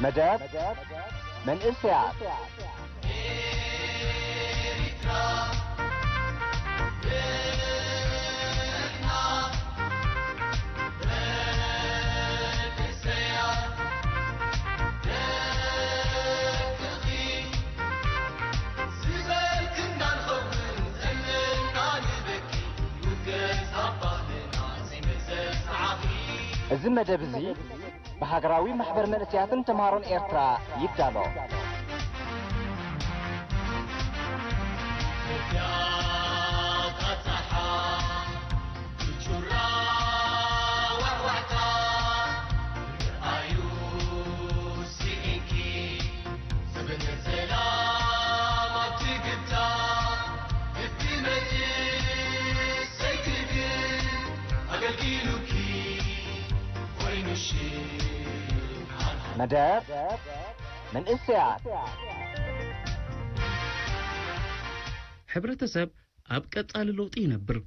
መደብ መንእሰያት። እዚ መደብ እዚ ብሃገራዊ ማሕበር መንእሰያትን ተምሃሮን ኤርትራ ይዳሎ። መደብ መንእሰያት። ሕብረተሰብ ኣብ ቀጻሊ ለውጢ ይነብር።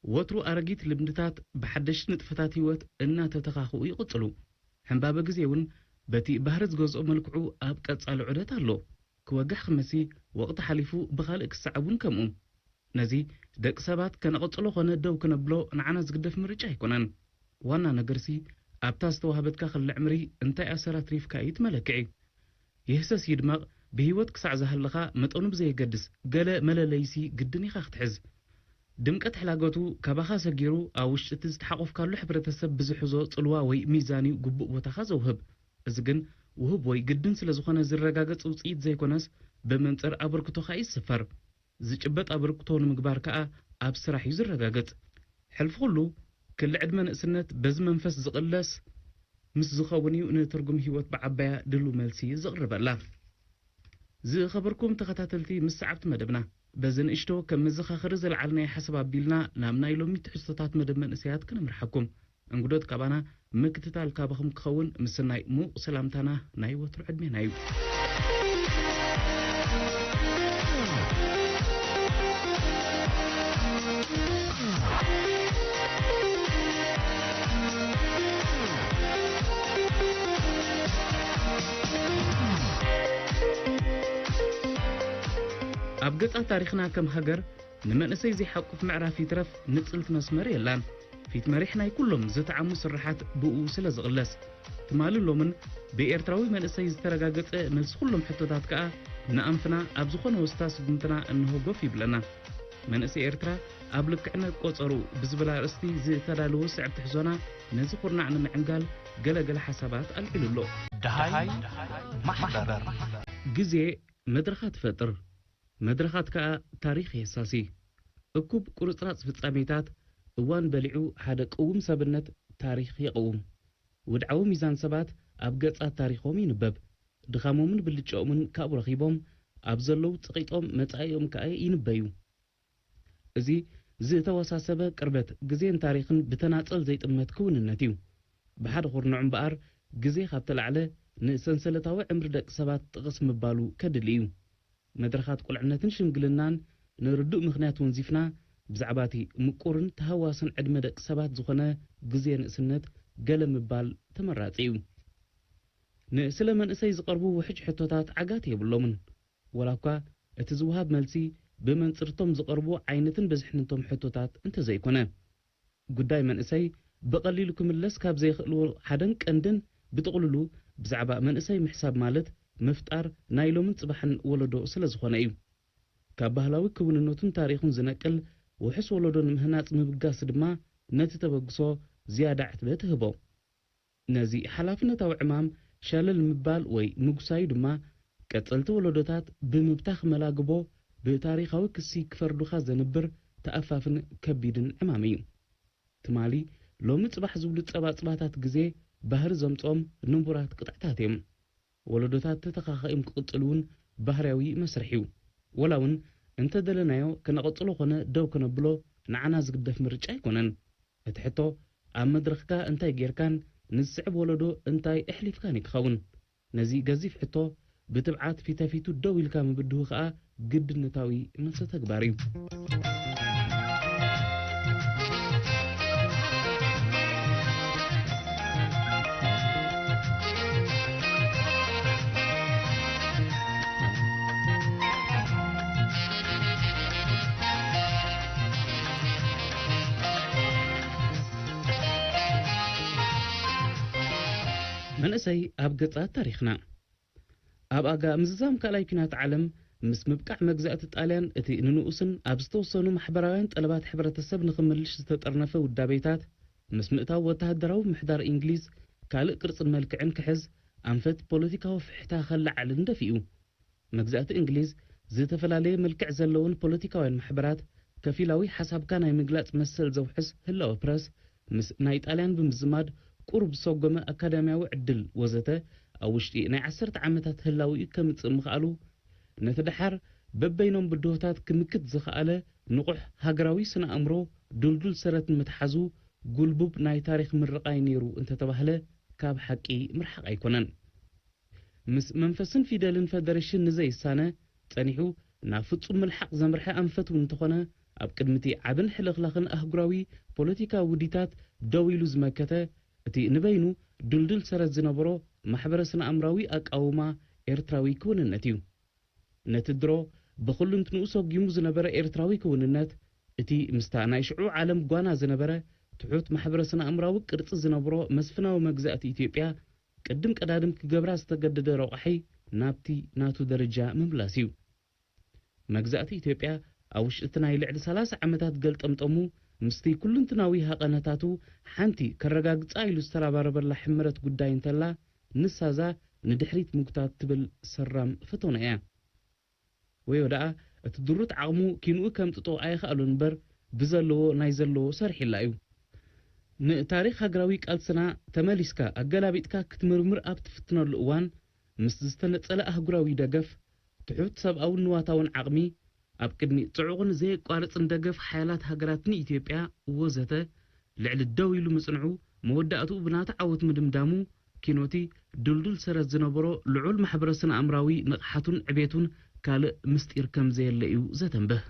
ወትሩ ኣረጊት ልምድታት ብሓደሽቲ ንጥፈታት ህይወት እናተተኻኽኡ ይቕጽሉ። ሕምባበ ግዜ እውን በቲ ባህሪ ዝገዝኦ መልክዑ ኣብ ቀጻሊ ዑደት ኣሎ። ክወግሕ ክመሲ፣ ወቕቲ ሓሊፉ ብኻልእ ክሰዓብ እውን ከምኡ። ነዚ ደቂ ሰባት ከነቐጽሎ ኾነ ደው ከነብሎ ንዓና ዝግደፍ ምርጫ ኣይኮነን። ዋና ነገርሲ ኣብታ ዝተዋህበትካ ክሊ ዕምሪ እንታይ ኣሰር ኣትሪፍካ እዩ እቲ መለክዒ። ይህሰስ ይድመቕ፣ ብህይወት ክሳዕ ዝሃለኻ መጠኑ ብዘየገድስ፣ ገለ መለለይሲ ግድን ኢኻ ክትሕዝ። ድምቀት ሕላገቱ ካባኻ ሰጊሩ፣ ኣብ ውሽጢ እቲ ዝተሓቖፍካሉ ሕብረተሰብ ብዝሕዞ ጽልዋ ወይ ሚዛን እዩ ግቡእ ቦታኻ ዘውህብ። እዚ ግን ውሁብ ወይ ግድን ስለ ዝኾነ ዝረጋገጽ ውጽኢት ዘይኮነስ፣ ብመንጽር ኣበርክቶኻ እዩ ዝስፈር። ዝጭበጥ ኣበርክቶ ንምግባር ከኣ ኣብ ስራሕ እዩ ዝረጋገጽ። ሕልፊ ኩሉ፣ ክሊ ዕድመ ንእስነት በዚ መንፈስ ዝቕለስ ምስ ዝኸውን እዩ ንትርጉም ህይወት ብዓባያ ድሉው መልሲ ዝቕርበላ። ዝኸበርኩም ተኸታተልቲ፣ ምስ ሰዓብቲ መደብና፣ በዚ ንእሽቶ ከም መዘኻኸሪ ዘልዓልናዮ ሓሳብ ኣቢልና ናብ ናይ ሎሚ ትሕዝቶታት መደብ መንእሰያት ክነምርሓኩም። እንግዶት ካባና ምክትታል ካባኹም ክኸውን ምስናይ ሙቕ ሰላምታና ናይ ወትሩ ዕድሜና እዩ። ኣብ ገጻት ታሪኽና ከም ሃገር ንመንእሰይ ዘይሓቁፍ ምዕራፍ ይትረፍ ንጽልቲ መስመር የላን። ፊት መሪሕ ናይ ኩሎም ዝተዓሙ ስርሓት ብኡ ስለ ዝቕለስ። ትማልን ሎምን ብኤርትራዊ መንእሰይ ዝተረጋገጸ መልሲ ኩሎም ሕቶታት ከኣ ንኣንፍና ኣብ ዝኾነ ወስታ ስጉምትና እንሆ ጎፍ ይብለና። መንእሰይ ኤርትራ ኣብ ልክዕነት ቆጸሩ ብዝብል ኣርእስቲ ዝተዳለወ ስዕብ ትሕዞና ነዚ ኩርናዕ ንምዕንጋል ገለ ገለ ሓሳባት ኣልዒሉ ኣሎ። ደሃይ ማሕበር። ግዜ መድረኻት ይፈጥር፣ መድረኻት ከኣ ታሪኽ የሳሲ። እኩብ ቁርጽራጽ ፍጻሜታት እዋን በሊዑ ሓደ ቅውም ሰብነት ታሪኽ የቕውም። ውድዓዊ ሚዛን ሰባት ኣብ ገጻት ታሪኾም ይንበብ። ድኻሞምን ብልጫኦምን ካብኡ ረኺቦም ኣብ ዘለዉ ጸቒጦም መጻኢኦም ከኣ ይንበዩ። እዚ ዝተወሳሰበ ቅርበት ግዜን ታሪኽን ብተናጸል ዘይጥመት ክውንነት እዩ። ብሓደ ኩርንዑ እምበኣር፣ ግዜ ካብ ተላዕለ ንሰንሰለታዊ ዕምሪ ደቂ ሰባት ጥቕስ ምባሉ ከድሊ እዩ። መድረኻት ቁልዕነትን ሽምግልናን ንርዱእ ምኽንያት ወንዚፍና፣ ብዛዕባ እቲ ምቁርን ተሃዋስን ዕድመ ደቂ ሰባት ዝኾነ ግዜ ንእስነት ገለ ምባል ተመራጺ እዩ። ንስለ መንእሰይ ዝቐርቡ ውሕጅ ሕቶታት ዓጋት የብሎምን። ወላ እኳ እቲ ዝወሃብ መልሲ ብመንጽርቶም ዝቐርቡ ዓይነትን ብዝሕነቶም ሕቶታት እንተዘይኮነ። ጉዳይ መንእሰይ ብቐሊሉ ክምለስ ካብ ዘይኽእልዎ ሓደን ቀንድን ብጥቕልሉ ብዛዕባ መንእሰይ ምሕሳብ ማለት ምፍጣር ናይ ሎምን ጽባሕን ወለዶ ስለ ዝኾነ እዩ። ካብ ባህላዊ ክውንነቱን ታሪኹን ዝነቅል ውሑስ ወለዶ ንምህናጽ ምብጋስ ድማ ነቲ ተበግሶ ዝያዳ ዕትበት ይህቦ። ነዚ ሓላፍነታዊ ዕማም ሸለል ምባል ወይ ምጉሳዩ ድማ ቀጸልቲ ወለዶታት ብምብታኽ መላግቦ ብታሪኻዊ ክሲ ክፈርዱኻ ዘንብር ተኣፋፍን ከቢድን ዕማም እዩ። ትማሊ ሎሚ ጽባሕ ዝብሉ ጸባጽባታት ግዜ ባህሪ ዘምጽኦም ንቡራት ቅጥዕታት እዮም። ወለዶታት ተተኻኺኦም ክቕጽሉ እውን ባህርያዊ መስርሕ እዩ። ወላ እውን እንተደለናዮ ክነቐጽሎ ኾነ ደው ክነብሎ ንዓና ዝግደፍ ምርጫ ኣይኮነን። እቲ ሕቶ ኣብ መድረኽካ እንታይ ጌርካን ንዝስዕብ ወለዶ እንታይ ኣሕሊፍካን እዩ ክኸውን። ነዚ ገዚፍ ሕቶ ብትብዓት ፊተፊቱ ደው ኢልካ ምብድሁ ከኣ ግድነታዊ መልሲ ተግባር እዩ። መንእሰይ ኣብ ገጻት ታሪኽና። ኣብ ኣጋ ምዝዛም ካልኣይ ኲናት ዓለም፣ ምስ ምብቃዕ መግዛእቲ ጣልያን፣ እቲ ንንኡስን ኣብ ዝተወሰኑ ማሕበራውያን ጠለባት ሕብረተሰብ ንኽምልሽ ዝተጠርነፈ ውዳቤታት፣ ምስ ምእታው ወተሃደራዊ ምሕዳር እንግሊዝ ካልእ ቅርጽን መልክዕን ክሕዝ፣ ኣንፈት ፖለቲካዊ ፍሕታ ከለዓዕልን ደፊኡ። መግዛእቲ እንግሊዝ፣ ዝተፈላለየ መልክዕ ዘለውን ፖለቲካውያን ማሕበራት፣ ከፊላዊ ሓሳብካ ናይ ምግላጽ መሰል ዘውሕስ ህላወ ፕረስ፣ ምስ ናይ ጣልያን ብምዝማድ፣ ቁሩብ ዝሰጎመ ኣካዳሚያዊ ዕድል ወዘተ፣ ኣብ ውሽጢ ናይ ዓሰርተ ዓመታት ህላዊኡ ከምጽእ ምኽኣሉ፣ ነቲ ደሓር በበይኖም ብድሆታት ክምክት ዝኸኣለ ንቑሕ ሃገራዊ ስነ ኣእምሮ ድልዱል ሰረት ንምትሓዙ፣ ጉልቡብ ናይ ታሪኽ ምርቓይ ነይሩ እንተተባህለ፣ ካብ ሓቂ ምርሓቕ ኣይኮነን። ምስ መንፈስን ፊደልን ፈደረሽን ንዘይሳነ፣ ጸኒሑ ናብ ፍጹም ምልሓቕ ዘምርሐ ኣንፈት እውን እንተኾነ፣ ኣብ ቅድሚቲ ዓብን ሕልኽላኽን ኣህጉራዊ ፖለቲካዊ ውዲታት ደው ኢሉ ዝመከተ፣ እቲ ንበይኑ ድልዱል ሰረት ዝነበሮ ማሕበረ ስነ ኣእምራዊ ኣቃውማ ኤርትራዊ ክውንነት እዩ። ነቲ ድሮ ብኹሉ እንትንኡ ሰጒሙ ዝነበረ ኤርትራዊ ክውንነት፣ እቲ ምስታ ናይ ሽዑ ዓለም ጓና ዝነበረ ትሑት ማሕበረ ስነ ኣእምራዊ ቅርጺ ዝነብሮ መስፍናዊ መግዛእቲ ኢትዮጵያ፣ ቅድም ቀዳድም ክገብራ ዝተገደደ ረቋሒ ናብቲ ናቱ ደረጃ ምምላስ እዩ። መግዛእቲ ኢትዮጵያ ኣብ ውሽጢ እቲ ናይ ልዕሊ ሰላሳ ዓመታት ገልጠምጠሙ፣ ምስቲ ኩሉንትናዊ ሃቐነታቱ ሓንቲ ከረጋግጻ ኢሉ ዝተረባረበላ ሕምረት ጉዳይ እንተላ፣ ንሳዛ ንድሕሪት ምጉታት ትብል ሰራም ፈተና እያ። ወዮ ደኣ እቲ ድሩት ዓቕሙ ኪንኡ ከምጥጦ ኣይኸኣሉን እምበር፣ ብዘለዎ ናይ ዘለዎ ሰሪሕላ እዩ። ንታሪኽ ሃገራዊ ቃልስና ተመሊስካ ኣገላቢጥካ ክትምርምር ኣብ ትፍትነሉ እዋን፣ ምስ ዝተነጸለ ኣህጉራዊ ደገፍ፣ ትሑት ሰብኣውን ንዋታውን ዓቕሚ፣ ኣብ ቅድሚ ጽዑቕን ዘየቋርጽን ደገፍ ሓያላት ሃገራት ንኢትዮጵያ ወዘተ ልዕሊ ደው ኢሉ ምጽንዑ፣ መወዳእትኡ ብናቱ ዓወት ምድምዳሙ፣ ኪኖቲ ድልዱል ሰረት ዝነበሮ ልዑል ማሕበረ ስነ ኣእምራዊ ንቕሓቱን ዕቤቱን ካልእ ምስጢር ከም ዘየለ እዩ ዘተንብህ።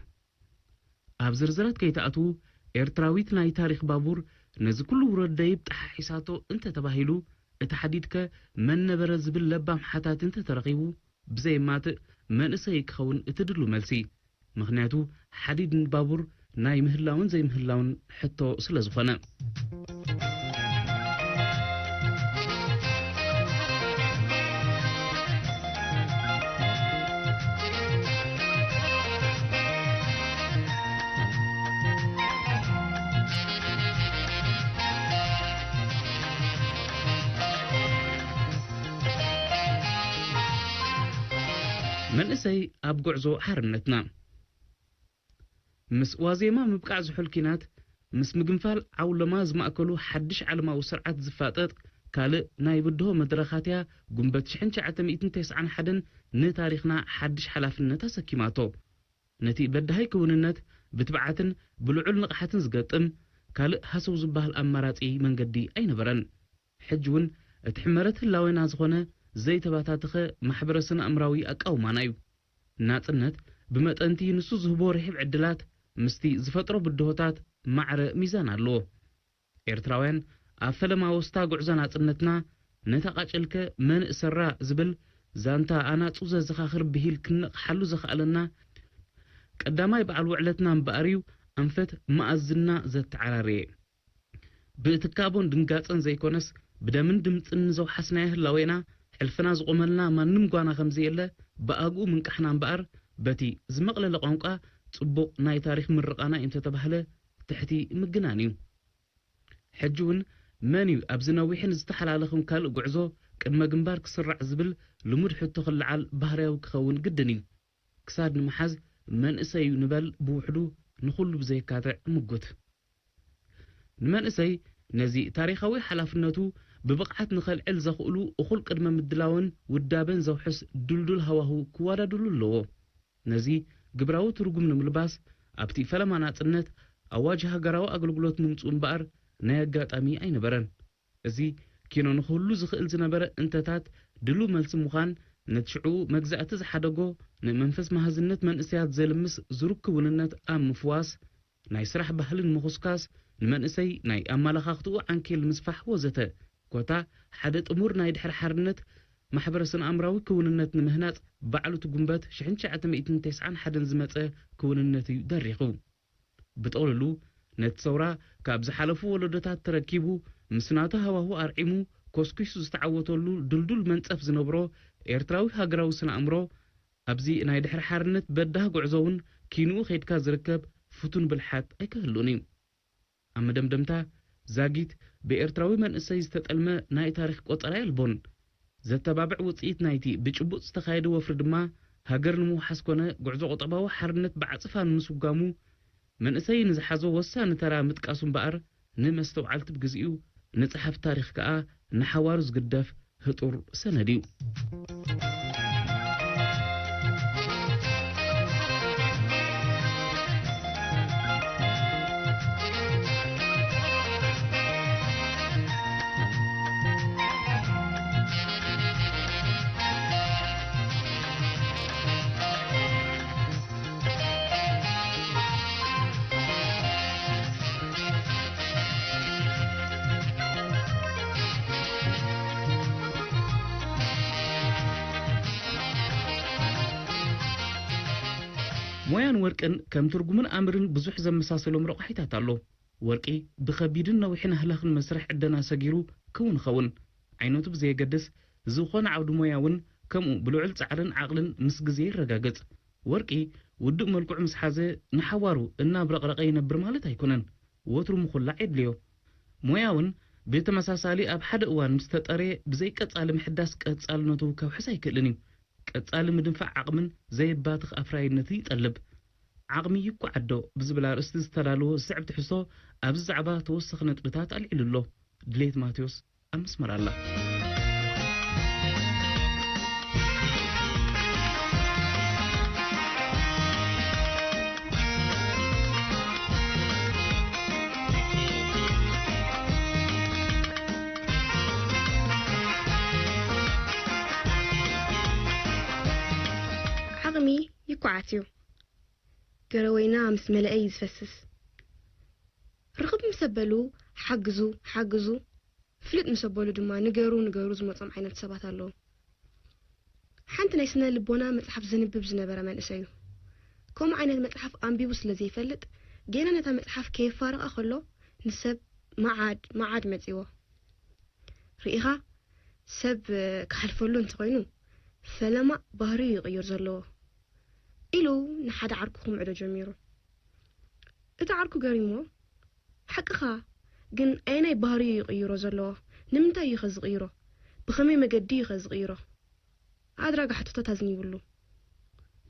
ኣብ ዝርዝራት ከይተኣትዉ፣ ኤርትራዊት ናይ ታሪኽ ባቡር ነዚ ኩሉ ውረድ ደይብ ጠሓሒሳቶ እንተ ተባሂሉ፣ እቲ ሓዲድከ መን ነበረ ዝብል ለባም ሓታቲ እንተ ተረኺቡ፣ ብዘየማትእ መንእሰይ ክኸውን እቲ ድሉ መልሲ። ምኽንያቱ ሓዲድ ባቡር ናይ ምህላውን ዘይምህላውን ሕቶ ስለ ዝኾነ። መንእሰይ ኣብ ጉዕዞ ሓርነትና። ምስ ዋዜማ ምብቃዕ ዝሑል ኲናት፣ ምስ ምግንፋል ዓውሎማ ዝማእከሉ ሓድሽ ዓለማዊ ስርዓት ዝፋጠጥ ካልእ ናይ ብድሆ መድረኻትያ፣ ጉንበት ሽሕን ትሽዓተ ሚእትን ተስዓን ሓደን ንታሪኽና ሓድሽ ሓላፍነት ኣሰኪማቶ። ነቲ በዳሂ ክውንነት ብትብዓትን ብልዑል ንቕሓትን ዝገጥም ካልእ ሃሰው ዝበሃል ኣማራጺ መንገዲ ኣይነበረን። ሕጂ እውን እቲ ሕመረት ህላዌና ዝኾነ ዘይተባታተኸ ማሕበረ ስነ ኣእምራዊ ኣቃውማና እዩ። ናጽነት ብመጠንቲ ንሱ ዝህቦ ርሒብ ዕድላት ምስቲ ዝፈጥሮ ብድሆታት ማዕረ ሚዛን ኣለዎ። ኤርትራውያን ኣብ ፈለማ ወስታ ጉዕዞ ናጽነትና ነታ ቃጭልከ መን እሰራ ዝብል ዛንታ ኣናጹ ዘዘኻኽር ብሂል ክንነቕሓሉ ዘኽኣለና ቀዳማይ በዓል ውዕለትና እምበኣር እዩ ኣንፈት መኣዝና ዘተዓራረየ። ብትካቦን ድንጋጸን ዘይኮነስ፣ ብደምን ድምጽን ንዘውሓስናዮ ህላዌና፣ ሕልፍና ዝቖመልና ማንም ጓና ከም ዘየለ ብኣግኡ ምንቃሕና እምበኣር፣ በቲ ዝመቕለለ ቋንቋ ጽቡቕ ናይ ታሪኽ ምርቓና እዩ እንተተባህለ ትሕቲ ምግናን እዩ። ሕጂ እውን መን እዩ ኣብዚ ነዊሕን ዝተሓላለኸን ካልእ ጉዕዞ ቅድመ ግንባር ክስራዕ ዝብል ልሙድ ሕቶ ክለዓል ባህርያዊ ክኸውን ግድን እዩ። ክሳድ ንምሓዝ መንእሰይ እዩ ንበል ብውሕዱ ንኹሉ ብዘየካትዕ ምጉት። ንመንእሰይ ነዚ ታሪኻዊ ሓላፍነቱ ብብቕዓት ንኸልዕል ዘኽእሉ እኹል ቅድመ ምድላውን ውዳበን ዘውሕስ ድልዱል ሃዋሁ ክወዳድሉ ኣለዎ። ነዚ ግብራዊ ትርጉም ንምልባስ ኣብቲ ፈለማ ናጽነት ኣዋጅ ሃገራዊ ኣገልግሎት ምምጽኡ እምበኣር ናይ ኣጋጣሚ ኣይነበረን። እዚ ኪኖ ንኽህሉ ዝኽእል ዝነበረ እንተታት ድሉው መልሲ ምዃን፣ ነቲ ሽዑ መግዛእቲ ዝሓደጎ ንመንፈስ መሃዝነት መንእሰያት ዘልምስ ዝርክብ ውንነት ኣብ ምፍዋስ፣ ናይ ስራሕ ባህልን ምኹስካስ፣ ንመንእሰይ ናይ ኣመለኻኽትኡ ዓንኬል ምስፋሕ ወዘተ፣ ኮታ ሓደ ጥሙር ናይ ድሕሪ ሓርነት ማሕበረ ስነ ኣእምራዊ ክውንነት ንምህናጽ ባዕሉ እቲ ጉንበት ሽሕን ትሽዓተ ሚእትን ተስዓን ሓደን ዝመጸ ክውንነት እዩ ደሪኹ። ብጥቕልሉ ነቲ ሰውራ ካብ ዝሓለፉ ወለዶታት ተረኪቡ ምስ ናቱ ሃዋሁ ኣርዒሙ ኮስኪሱ ዝተዓወተሉ ድልዱል መንጸፍ ዝነብሮ ኤርትራዊ ሃገራዊ ስነ ኣእምሮ፣ ኣብዚ ናይ ድሕሪ ሓርነት በዳህ ጉዕዞ እውን ኪንኡ ከይድካ ዝርከብ ፍቱን ብልሓት ኣይክህሉን እዩ። ኣብ መደምደምታ፣ ዛጊት ብኤርትራዊ መንእሰይ ዝተጠልመ ናይ ታሪኽ ቆጸራ የልቦን። ዘተባብዕ ውጽኢት ናይቲ ብጭቡጥ ዝተኻየደ ወፍሪ ድማ፣ ሃገር ንምውሓስ ኮነ ጉዕዞ ቁጠባዊ ሓርነት ብዓጽፋ ንምስጓሙ፣ መንእሰይ ንዝሓዞ ወሳኒ ተራ ምጥቃሱ እምበኣር፣ ንመስተውዓልቲ ብግዚኡ፣ ንጸሓፍቲ ታሪኽ ከኣ ንሓዋሩ ዝግደፍ ህጡር ሰነድ እዩ። ሞያን ወርቅን ከም ትርጉምን ኣምርን ብዙሕ ዘመሳሰሎም ረቋሒታት ኣሎ። ወርቂ ብኸቢድን ነዊሕን ኣህላኽን መስርሕ ዕደና ሰጊሩ ክውን ይኸውን። ዓይነቱ ብዘየገድስ፣ ዝኾነ ዓውዲ ሞያ እውን ከምኡ ብልዑል ጻዕርን ዓቕልን ምስ ግዜ ይረጋገጽ። ወርቂ ውዱእ መልክዑ ምስ ሓዘ፣ ንሓዋሩ እናብረቕረቐ ይነብር ማለት ኣይኮነን። ወትሩ ምኹላዕ የድልዮ። ሞያ እውን ብተመሳሳሊ ኣብ ሓደ እዋን ምስ ተጠርየ፣ ብዘይ ቀጻሊ ምሕዳስ ቀጻልነቱ ከውሕስ ኣይክእልን እዩ። ቀጻሊ ምድንፋዕ ዓቕምን ዘየባትኽ ኣፍራይነትን ይጠልብ። ዓቕሚ ይኳዓዶ ብዝብል ኣርእስቲ ዝተዳለወ ዝስዕብ ትሕዝቶ ኣብዚ ዛዕባ ተወሳኺ ነጥብታት ኣልዒሉ ኣሎ። ድሌት ማቴዎስ ኣብ መስመር ኣላ። ዓቕሚ ይኳዓት እዩ። ገረወይና ምስ መለአ እዩ ዝፈስስ። ርኽብ ምስ ኣበሉ፣ ሓግዙ፣ ሓግዙ፣ ፍልጥ ምስ ኣበሉ ድማ፣ ንገሩ፣ ንገሩ ዝመጾም ዓይነት ሰባት ኣለዉ። ሓንቲ ናይ ስነ ልቦና መጽሓፍ ዘንብብ ዝነበረ መንእሰይ እዩ። ከምኡ ዓይነት መጽሓፍ ኣንቢቡ ስለ ዘይፈልጥ፣ ገና ነታ መጽሓፍ ከየፋርቓ ከሎ፣ ንሰብ መዓድ፣ መዓድ መጺዎ። ርኢኻ፣ ሰብ ክሓልፈሉ እንተኾይኑ፣ ፈለማ ባህሪኡ ይቕይር ዘለዎ፣ ኢሉ ንሓደ ዓርኩ ክምዕዶ ጀሚሩ። እቲ ዓርኩ ገሪሞ፣ ሓቅኻ፣ ግን ኣየናይ ባህሪኡ ይቕይሮ ዘለዎ? ንምንታይ እዩ ኸ ዝቕይሮ? ብኸመይ መገዲ እዩ ኸ ዝቕይሮ? ኣድራጋ ሕቶታት ኣዝኒብሉ።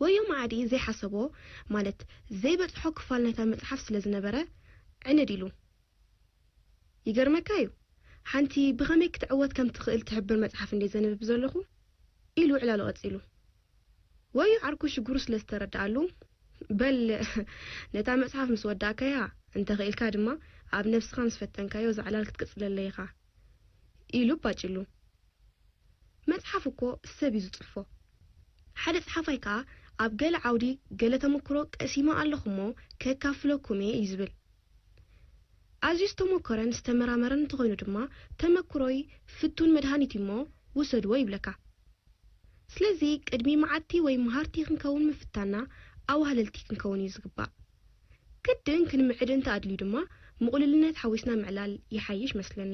ወዮ መዓዲ ዘይሓሰቦ፣ ማለት ዘይበጽሖ ክፋል ናይታ መጽሓፍ ስለ ዝነበረ፣ ዕንድ ኢሉ። ይገርመካ እዩ፣ ሓንቲ ብኸመይ ክትዕወት ከም ትኽእል ትሕብር መጽሓፍ እንድየ ዘንብብ ዘለኹ፣ ኢሉ ዕላሉ ቀጺሉ። ወዮ ዓርኩ ሽግሩ ስለ ዝተረድኣሉ፣ በል፣ ነታ መጽሓፍ ምስ ወዳእካያ፣ እንተ ኽኢልካ ድማ ኣብ ነብስኻ ምስ ፈተንካዮ እዛ ዕላል ክትቅጽለለይ ኢኻ፣ ኢሉ ባጭሉ። መጽሓፍ እኮ ሰብ እዩ ዝጽሕፎ። ሓደ ጸሓፋይ ከኣ ኣብ ገለ ዓውዲ ገለ ተመክሮ ቀሲመ ኣለኹ እሞ ከካፍለኩም እየ እዩ ዝብል። ኣዝዩ ዝተሞከረን ዝተመራመረን እንተኾይኑ ድማ፣ ተመክሮይ ፍቱን መድሃኒት እዩ እሞ ውሰድዎ ይብለካ። ስለዚ ቅድሚ መዓድቲ ወይ መሃርቲ ክንከውን ምፍታንና ኣዋህለልቲ ክንከውን እዩ ዝግባእ። ግድን ክንምዕድ እንተ ኣድልዩ ድማ ምቕሉልነት ሓዊስና ምዕላል ይሓይሽ መስለኒ።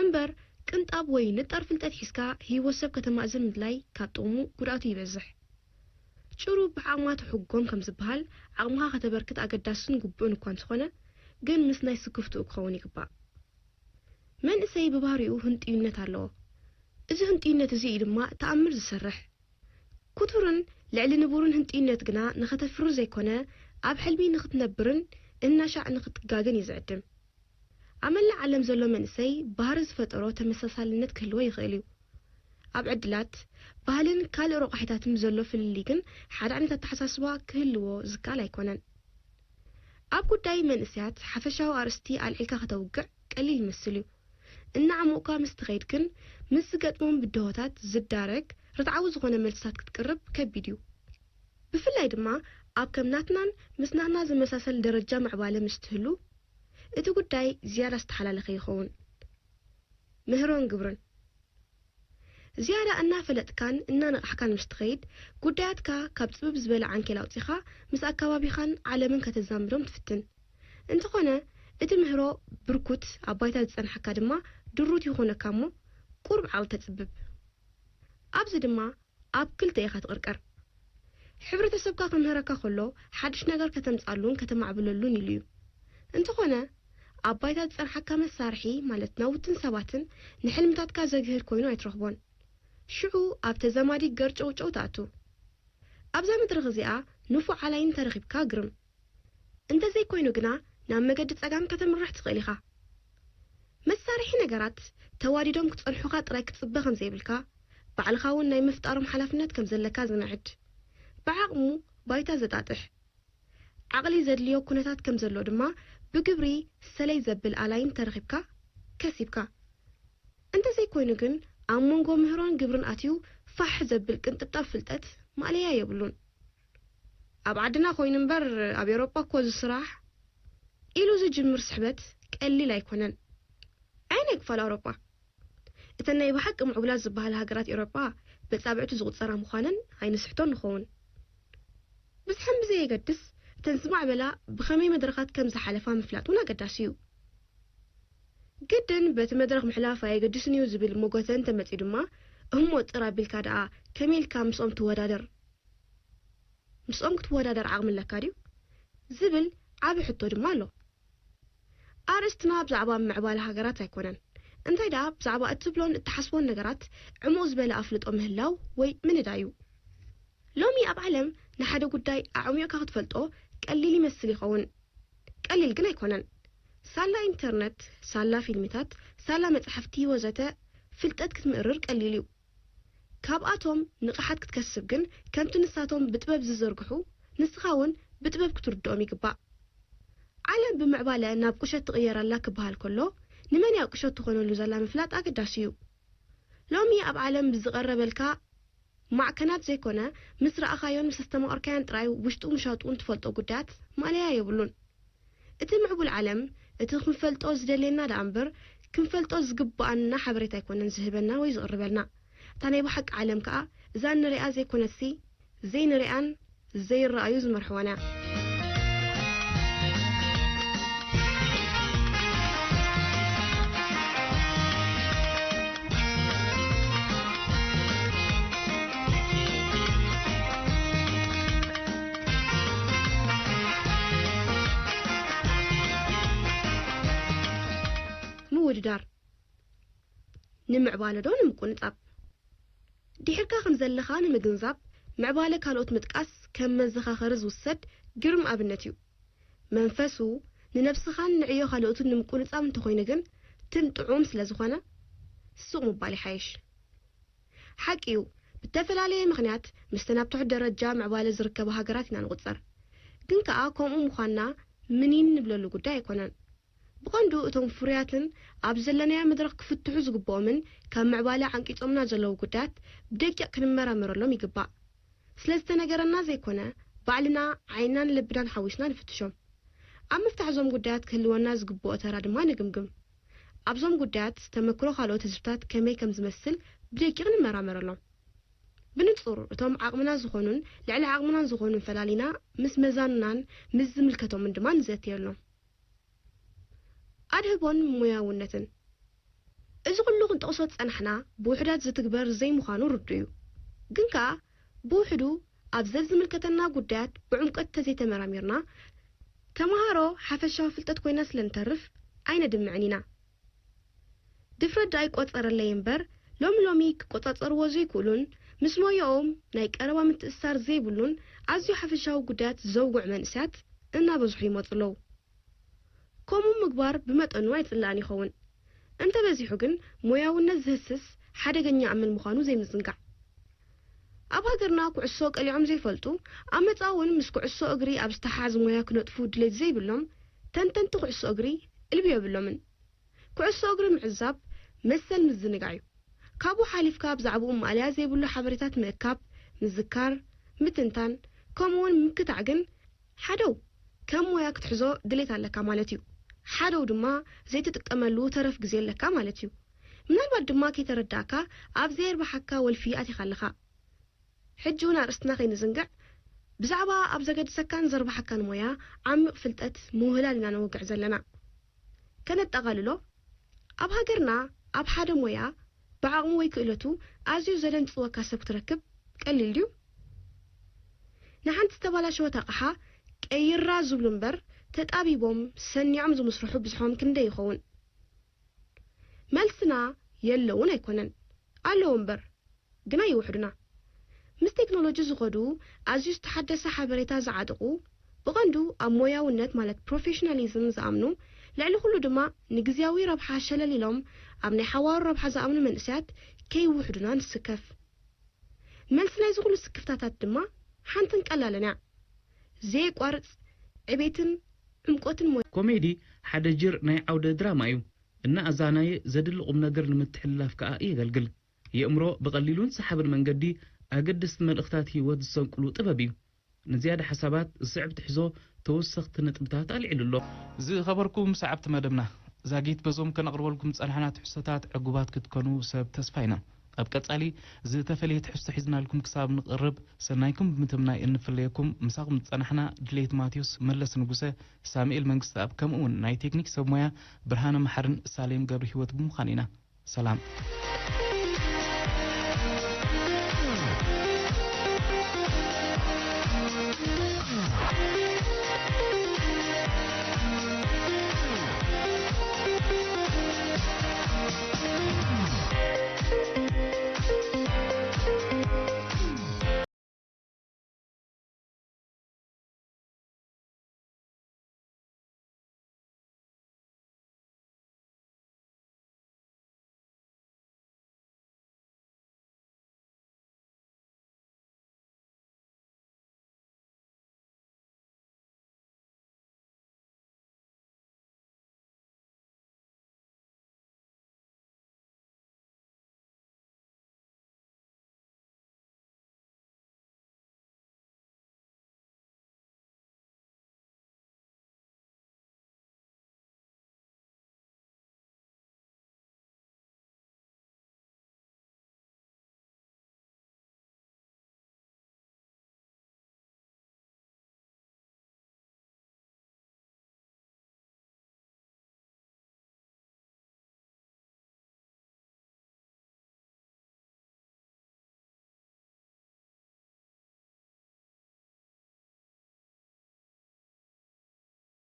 እምበር ቅንጣብ ወይ ንጣር ፍልጠት ሒዝካ ህይወት ሰብ ከተማእዝን ምድላይ ካብ ጥቕሙ ጉድኣቱ ይበዝሕ። ጭሩ ብዓቕማ ትሕጎም ከም ዝበሃል ዓቕምኻ ከተበርክት ኣገዳስን ግቡእን እኳ እንተኾነ ግን ምስ ናይ ስክፍትኡ ክኸውን ይግባእ። መንእሰይ ብባህሪኡ ህንጥዩነት ኣለዎ። እዚ ህንጥዩነት እዚ እዩ ድማ ተኣምር ዝሰርሕ። ክቱርን ልዕሊ ንቡርን ህንጥዩነት ግና ንኸተፍሪ ዘይኮነ፣ ኣብ ሕልሚ ንኽትነብርን እናሻዕ ንኽትጋግን እዩ ዝዕድም። ኣብ መላእ ዓለም ዘሎ መንእሰይ ባህሪ ዝፈጠሮ ተመሳሳልነት ክህልዎ ይኽእል እዩ። ኣብ ዕድላት፣ ባህልን ካልእ ረቋሒታትን ዘሎ ፍልልይ ግን ሓደ ዓይነት ኣተሓሳስባ ክህልዎ ዝከኣል ኣይኮነን። ኣብ ጉዳይ መንእሰያት ሓፈሻዊ ኣርእስቲ ኣልዒልካ ከተውግዕ ቀሊል ይመስል እዩ። እናዓሞቕካ ምስ ትኸይድ ግን፣ ምስ ዝገጥሞም ብድሆታት ዝዳረግ ርትዓዊ ዝኾነ መልስታት ክትቅርብ ከቢድ እዩ። ብፍላይ ድማ ኣብ ከም ናትናን ምስ ናትና ዝመሳሰል ደረጃ ምዕባለ ምስ ትህሉ፣ እቲ ጉዳይ ዝያዳ ዝተሓላለኸ ይኸውን። ምህሮን ግብርን። ዝያዳ እናፈለጥካን እናነቓሕካን ምስ ትኸይድ፣ ጉዳያትካ ካብ ጽብብ ዝበለ ዓንኬል ኣውጺኻ ምስ ኣካባቢኻን ዓለምን ከተዛምዶም ትፍትን። እንተኾነ፣ እቲ ምህሮ ብርኩት ኣብ ባይታ ዝጸንሓካ ድማ ድሩት ይኾነካ እሞ፣ ቁሩብ ዓቕሊ ተጽብብ። ኣብዚ ድማ ኣብ ክልተ ኢኻ ትቕርቀር። ሕብረተሰብካ ክምህረካ ከሎ ሓድሽ ነገር ከተምጻሉን ከተማዕብለሉን ኢሉ እዩ። እንተኾነ ኣብ ባይታ ዝጸንሓካ መሳርሒ ማለት ናውትን ሰባትን ንሕልምታትካ ዘግህድ ኮይኑ ኣይትረኽቦን። ሽዑ ኣብ ተዘማዲ ገርጨውጨው ትኣቱ። ኣብዛ መድረኽ እዚኣ ንፉዕ ኣላይን ተረኺብካ ግርም። እንተዘይኮይኑ ግና ናብ መገዲ ጸጋም ከተምርሕ ትኽእል ኢኻ። መሳርሒ ነገራት ተዋዲዶም ክጸንሑኻ ጥራይ ክትጽበ ከም ዘይብልካ፣ ባዕልኻ እውን ናይ ምፍጣሮም ሓላፍነት ከም ዘለካ ዝምዕድ፣ ብዓቕሙ ባይታ ዘጣጥሕ፣ ዓቕሊ ዘድልዮ ኩነታት ከም ዘሎ ድማ ብግብሪ ሰለይ ዘብል ኣላይን ተረኺብካ ከሲብካ። እንተዘይኮይኑ ግን ኣብ መንጎ ምህሮን ግብርን ኣትዩ ፋሕ ዘብል ቅንጥብጣብ ፍልጠት ማእለያ የብሉን። ኣብ ዓድና ኮይኑ እምበር ኣብ ኤውሮጳ እኮ እዚ ስራሕ ኢሉ ዝጅምር ስሕበት ቀሊል ኣይኮነን። ኣየናይ ክፋል ኣውሮጳ? እተን ናይ ብሓቂ ምዕቡላት ዝበሃላ ሃገራት ኤውሮጳ በጻብዕቱ ዝቑጸራ ምዃነን ኣይንስሕቶን ንኸውን። ብዝሕን ብዘየገድስ እተን ዝማዕበላ ብኸመይ መድረኻት ከም ዝሓለፋ ምፍላጥ እውን ኣገዳሲ እዩ። ግድን በቲ መድረኽ ምሕላፍ ኣየገድስን እዩ ዝብል መጎተ እንተመጺኡ ድማ እሞ ጥር ኣቢልካ ደኣ ከመይ ኢልካ ምስኦም ትወዳደር? ምስኦም ክትወዳደር ዓቕሚ ኣለካ ድዩ? ዝብል ዓቢ ሕቶ ድማ ኣሎ። ኣርእስትና ብዛዕባ ምዕባለ ሃገራት ኣይኮነን። እንታይ ደኣ ብዛዕባ እትብሎን እትሓስቦን ነገራት ዕሙቕ ዝበለ ኣፍልጦ ምህላው ወይ ምንዳይ እዩ። ሎሚ ኣብ ዓለም ንሓደ ጉዳይ ኣዕሚቕካ ክትፈልጦ ቀሊል ይመስል ይኸውን። ቀሊል ግን ኣይኮነን። ሳላ ኢንተርነት፣ ሳላ ፊልምታት፣ ሳላ መጻሕፍቲ ወዘተ ፍልጠት ክትምእርር ቀሊል እዩ። ካብኣቶም ንቕሓት ክትከስብ ግን ከምቲ ንሳቶም ብጥበብ ዝዘርግሑ ንስኻ እውን ብጥበብ ክትርድኦም ይግባእ። ዓለም ብምዕባለ ናብ ቁሸት ትቕየር ኣላ ክበሃል ከሎ ንመን እያ ቁሸት ትኾነሉ ዘላ ምፍላጥ ኣገዳሲ እዩ። ሎሚ ኣብ ዓለም ብዝቐረበልካ ማዕከናት ዘይኮነ ምስ ረኣኻዮን ምስ ኣስተማቐርካዮን ጥራይ ውሽጡ ምሻጡ እንትፈልጦ ጉዳያት ማእለያ የብሉን። እቲ ምዕቡል ዓለም እቲ ክንፈልጦ ዝደልየና ደኣ እምበር ክንፈልጦ ዝግብኣና ሓበሬታ ኣይኮነን ዝህበና ወይ ዝቕርበልና። እታ ናይ ብሓቂ ዓለም ከኣ እዛ እንሪኣ ዘይኮነትሲ ዘይንሪኣን ዘይረኣዩ ዝመርሕዋን እያ። ምውድዳር ንምዕባለ ዶ ንምቁንጻብ? ድሒርካ ከም ዘለኻ ንምግንዛብ ምዕባለ ካልኦት ምጥቃስ ከም መዘኻኸሪ ዝውሰድ ግርም ኣብነት እዩ። መንፈሱ ንነብስኻን ንዕዮ ካልኦትን ንምቁንጻብ እንተኾይኑ ግን ትም ጥዑም ስለ ዝኾነ ስቕ ምባል ይሓይሽ። ሓቂ እዩ፣ ብተፈላለየ ምኽንያት ምስተን ኣብ ትሑት ደረጃ ምዕባለ ዝርከባ ሃገራት ኢና ንቑጸር። ግን ከኣ ከምኡ ምዃንና ምኒን ንብለሉ ጉዳይ ኣይኮነን። ብቐንዱ እቶም ፍሩያትን ኣብ ዘለናዮ መድረኽ ክፍትሑ ዝግብኦምን ካብ ምዕባለ ዓንቂጾምና ዘለዉ ጉዳያት ብደቂቕ ክንመራመረሎም ይግባእ። ስለ ዝተነገረና ዘይኮነ፣ ባዕልና ዓይንናን ልብናን ሓዊስና ንፍትሾም። ኣብ ምፍታሕ እዞም ጉዳያት ክህልወና ዝግብኦ ተራ ድማ ንግምግም። ኣብዞም ጉዳያት ተመክሮ ካልኦት ህዝብታት ከመይ ከም ዝመስል ብደቂቕ ንመራመረሎም። ብንጹር እቶም ዓቕምና ዝኾኑን ልዕሊ ዓቕምናን ዝኾኑን ፈላሊና ምስ መዛኑናን ምስ ዝምልከቶምን ድማ ንዘትየሎም። ኣድህቦን ሞያውነትን። እዚ ኩሉ ክንጠቕሶ ዝጸናሕና ብውሑዳት ዝትግበር ዘይምዃኑ ርዱእ እዩ። ግን ከኣ ብውሕዱ ኣብ ዘዝምልከተና ጉዳያት ብዕምቆት ተዘይተመራሚርና ተመሃሮ ሓፈሻዊ ፍልጠት ኮይና ስለ ንተርፍ ኣይነድምዕን ኢና። ድፍረት ደኣ ይቆጸረለይ እምበር ሎሚ ሎሚ ክቆጻጸርዎ ዘይክእሉን ምስ ሞያኦም ናይ ቀረባ ምትእስሳር ዘይብሉን ኣዝዩ ሓፈሻዊ ጉዳያት ዘውግዑ መንእሰያት እናበዝሑ ይመጹ ኣለዉ። ከምኡ ምግባር ብመጠኑ ኣይጽላእን ይኸውን። እንተበዚሑ ግን ሞያውነት ዝህስስ ሓደገኛ ኣመል ምዃኑ ዘይምዝንጋዕ። ኣብ ሃገርና ኩዕሶ ቀሊዖም ዘይፈልጡ ኣብ መጻኢ እውን ምስ ኩዕሶ እግሪ ኣብ ዝተሓሓዝ ሞያ ክነጥፉ ድሌት ዘይብሎም ተንተንቲ ኩዕሶ እግሪ እልቢ የብሎምን። ኩዕሶ እግሪ ምዕዛብ መሰል ምዝንጋዕ እዩ። ካብኡ ሓሊፍካ ብዛዕባኡ ማእለያ ዘይብሉ ሓበሬታት ምእካብ፣ ምዝካር፣ ምትንታን፣ ከምኡውን ምክታዕ ግን ሓደው ከም ሞያ ክትሕዞ ድሌት ኣለካ ማለት እዩ። ሓደው ድማ ዘይትጥቀመሉ ተረፍ ግዜ ኣለካ ማለት እዩ። ምናልባት ድማ ከይተረዳእካ ኣብ ዘየርብሓካ ወልፊ ኣቲኻ ኣለኻ። ሕጂ እውን ኣርእስትና ከይንዝንግዕ ብዛዕባ ኣብ ዘገድሰካን ዘርብሓካን ሞያ ዓሚቕ ፍልጠት ምውህላል ኢና ነወግዕ ዘለና። ከነጠቓልሎ፣ ኣብ ሃገርና ኣብ ሓደ ሞያ ብዓቕሙ ወይ ክእለቱ ኣዝዩ ዘደንጽወካ ሰብ ክትረክብ ቀሊል ድዩ? ንሓንቲ ዝተባላሸወት ኣቕሓ ቀይራ ዝብሉ እምበር፣ ተጣቢቦም ሰኒዖም ዝምስርሑ ብዝሖም ክንደይ ይኸውን? መልስና የለውን ኣይኮነን፣ ኣለዉ እምበር፣ ግና ይውሕዱና። ምስ ቴክኖሎጂ ዝኸዱ ኣዝዩ ዝተሓደሰ ሓበሬታ ዝዓጥቑ፣ ብቐንዱ ኣብ ሞያውነት ማለት ፕሮፌሽናሊዝም ዝኣምኑ፣ ልዕሊ ኩሉ ድማ ንግዝያዊ ረብሓ ሸለል ኢሎም ኣብ ናይ ሓዋሩ ረብሓ ዝኣምኑ መንእሰያት ከይውሕዱና ንስከፍ። መልሲ ናይዚ ኩሉ ስክፍታታት ድማ ሓንትን ቀላልን እያ። ዘየቋርጽ ዕቤትን ዕምቆትን ሞያ። ኮሜዲ ሓደ ጅር ናይ ዓውደ ድራማ እዩ። እናኣዛናየ ዘድሊ ቁም ነገር ንምትሕልላፍ ከኣ የገልግል። የእምሮ ብቐሊሉን ሰሓብን መንገዲ ኣገደስቲ መልእኽታት ህይወት ዝሰንቁሉ ጥበብ እዩ። ንዝያዳ ሓሳባት ዝስዕብ ትሕዞ ተወሰኽቲ ነጥብታት ኣልዒሉ ኣሎ። ዝኸበርኩም ሰዓብቲ መደብና፣ ዛጊት በዞም ከነቕርበልኩም ዝጸናሕና ትሕዝቶታት ዕጉባት ክትኮኑ ሰብ ተስፋ ኢና። ኣብ ቀጻሊ ዝተፈለየ ትሕዝቶ ሒዝናልኩም ክሳብ ንቕርብ ሰናይኩም ብምትምናይ እንፍለየኩም። ምሳኹም ዝጸናሕና ድሌት ማቴዎስ፣ መለስ ንጉሰ፣ ሳሙኤል መንግስተኣብ ከምኡውን ናይ ቴክኒክ ሰብ ሞያ ብርሃነ መሓርን ሳሌም ገብረ ህይወት ብምዃን ኢና። ሰላም።